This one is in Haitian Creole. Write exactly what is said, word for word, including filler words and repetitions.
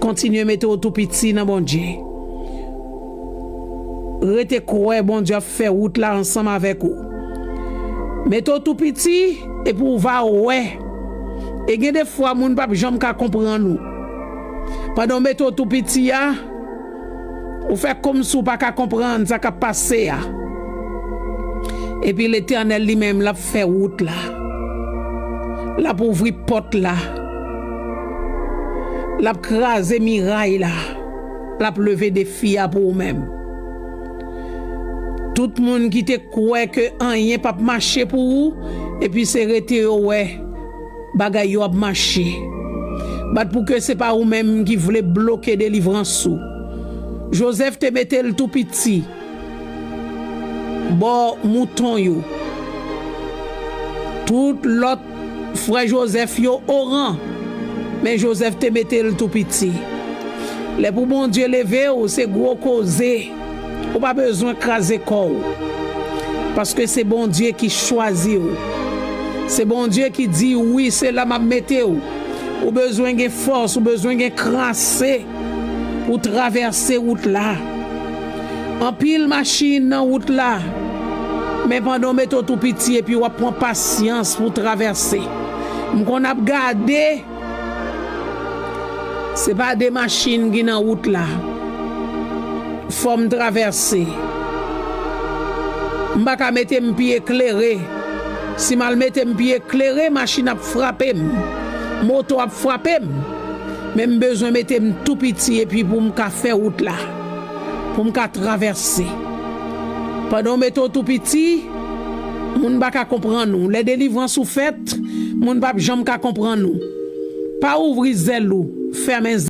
Kontinye mete w tou piti nan Bondye. Rete kwè Bondye ap fè wout la ansanm avèk ou. Mete w tou piti epi w va wè. E gen de fwa moun p ap janm ka konprann ou. Pandan w mete w tou piti a, ou fè kòmsi w pa ka konprann sa k ap pase a. Epi Letènèl li menm l ap fè wout la. L ap ouvri pòt la. L ap kraze miray la. L ap leve defi a pou ou menm. Tout moun ki te kwè ke anyen p ap mache pou ou, epi se rete yo wè bagay yo ap mache. Bat pou ke se pa ou menm ki vle bloke delivrans ou. Jozèf te mete l tou piti bò mouton yo. Tout lòt frè Jozèf yo oran, men Jozèf te mete l tou piti. Lè pou Bondye leve w, se gwo koze. Ou pa bezwen kraze kò w. Paske se Bondye ki chwazi w. Se Bondye ki di, "Wi, se la m ap mete w." Ou bezwen gen fòs, ou bezwen gen krase pou travèse wout la. Anpil machin nan wout la, men pandan w mete w tou piti epi w ap pran pasyans pou travèse. M konn ap gade, se pa de machin ki nan wout la. Fò m travèse. M pa ka mete m pye klere. Si m al mete m pye klere, machin ap frape m. Moto ap frape m. Men m bezwen mete m tou piti epi pou m ka fè wout la. Pou m ka travèse. Pandan w mete w tou piti, moun pa ka konprann ou. Lè delivrans ou fèt, moun p ap janm ka konprann ou. Pa ouvri zèl ou, fèmen